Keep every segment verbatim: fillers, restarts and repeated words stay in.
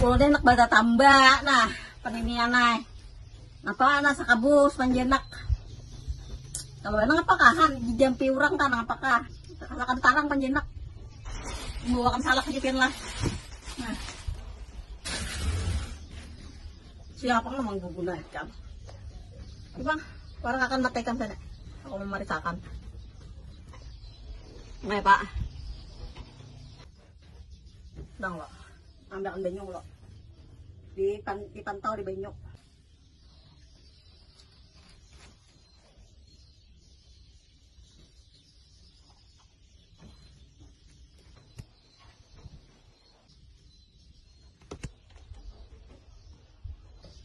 Ulun nih handak batatamba nah, paninian ai. Napa nah sakabus panjenak? Kalau enak apa kahan dijampi urang kan apa kah? Akan tarang panjenak. Membawakan salak aja pian lah. Nah. Siapa nang mangguguna ikam? Coba, orang akan mati ikam sana. Aku memarisakan. Nah, Pak. Dang lo. Ambil banyu lo. Di pan, dipantau di banyu.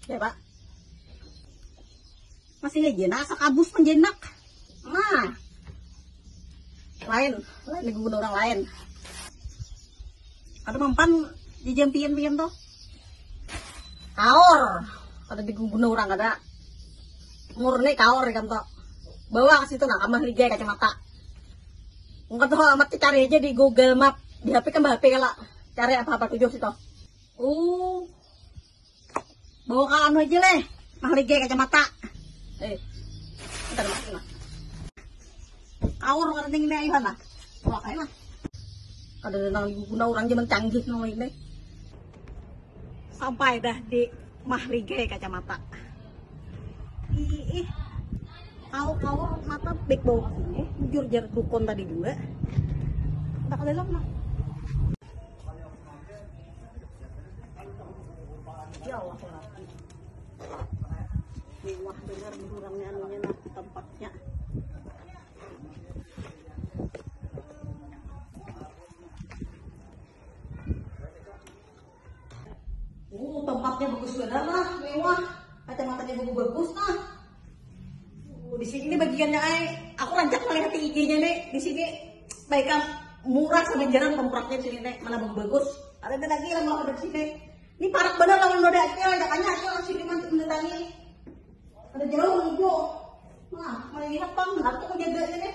Ya, Pak. Masih aja nah sakabus panjenak. Nah. Lain, lain diguguna orang lain. Kada mampan dijampian pian tuh. Kaor. Kada diguguna orang kada. Murni kaor ikam tuh. Bawa ke situ nah, kamar ligai kacamata. Engkau tuh amat cari aja di Google Map. Di H P kan H P kala. Cari apa-apa tujuh situ. Oh. Bawa ka anu aja leh. Mahligai kacamata. Eh. Bentar, Mas, nah. Kaur kada ning ini ayuhan lah. Bawa kain lah. Kada ada nang diguna orang zaman canggih nang ini. Sampai dah di mahligai kacamata. Ih, ih. Kaur-kaur mata bek bawa ka sini. Bujur jar dukun tadi juga. Kita ke dalam lah. Ya Allah, ya Rabbi. Mewah benar burangnya anunya nah tempatnya. Oh, tempatnya bagus benar lah, mewah. Kacamatanya bagus-bagus nah. Oh, di sini nih bagiannya ai. Aku rancak melihat di I G-nya nih. Di sini baik kan murah sama jalan tempatnya di sini nih. Mana bagus-bagus. Ada lagi yang mau di sini. Ini parak benar lawan noda Acil, ada tanya Acil sini mantap mendatangi. Ada jauh menuju. Nah, melihat pang benar tuh menjaga ini.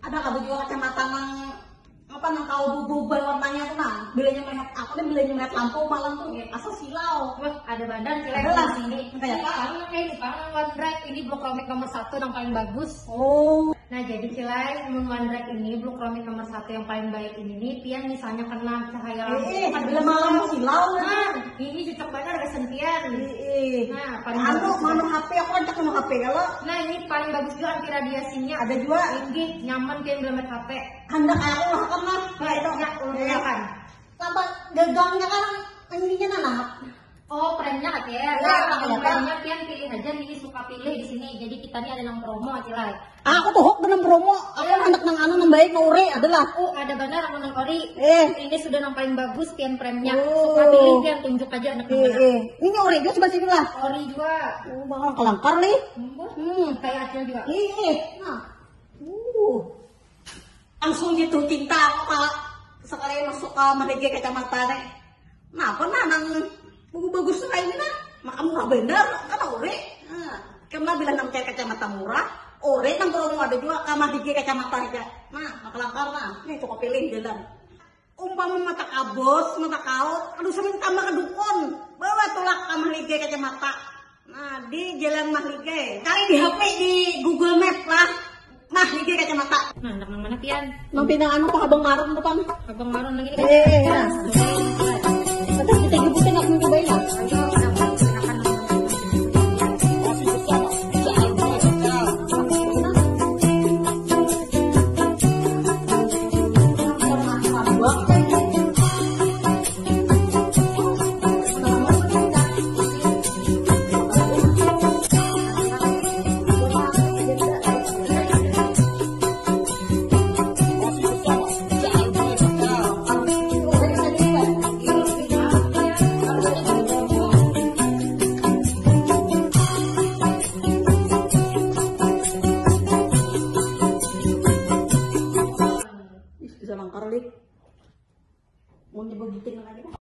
Ada kabar juga kacamata nang apa nang kau berubah warnanya tuh nah. Bilanya melihat aku nih bilanya melihat lampu malam tuh ya asa silau. Wah, ada bandar kira di sini. Kayak apa? Kamu kayak ini, Pak, One Drive ini blok Romik nomor satu yang paling bagus. Oh. Nah, jadi Cilai, mun One Drive ini, Blue Chromate nomor satu yang paling baik ini nih, pian misalnya kena cahaya lampu. Eh, eh, bila malam silau nah. Ini cocok banget ada sentian. Eh, eh. Nah, paling anu, bagus mana H P, aku rancak mana H P kalau. Nah, ini paling bagus juga anti radiasinya. Ada juga. Tinggi, nyaman pian bila main H P. Handak aku lah kan lah. Nah, itu ya, ulun kan. Tambah gagangnya kan ininya nah. Oh, premnya kata ya. Ya, nah, premnya pian pilih aja nih suka pilih di sini. Jadi kita nih ada nang promo aja lah. Aku tuh hok dengan promo. Aku anak nang anu nang baik nang ore adalah. Oh, ada benar aku nang ori. Eh. Ini sudah nang paling bagus pian premnya. Oh. Suka pilih pian tunjuk aja anak eh, eh. Ini ore juga sebelah sini lah. Ori juga. Oh, bakal kelangkar nih. Hmm. Kayak Acil juga. Iya. Nah. Uh. Langsung jatuh cinta aku kalau sekali masuk ke meligai kacamata nih. Napa nah nang bagus-bagus tuh kayak ini nah? Maka murah bener, kan ore. Nah, kena bila nang cari kacamata murah, ore nang promo ada juga kamar tiga kacamata aja. Nah, maka langkar nah. Nih, coba pilih jalan. Umpama mata kabus, mata kaut, aduh sambil tambah ke dukun. Bawa tulak kamar tiga kacamata. Nah, di Jalan Mahligai. Cari di H P di Google Map lah. Mahligai kacamata. Nah, anak nang mana pian? Nang pinang anu tuh Abang Marun tuh pang. Abang Marun lagi nih. Eh, eh, eh, nah. Tetap kita gebukin aku cobain lah. Ih, bisa langkar, Lik. Mun nyoba buting lagi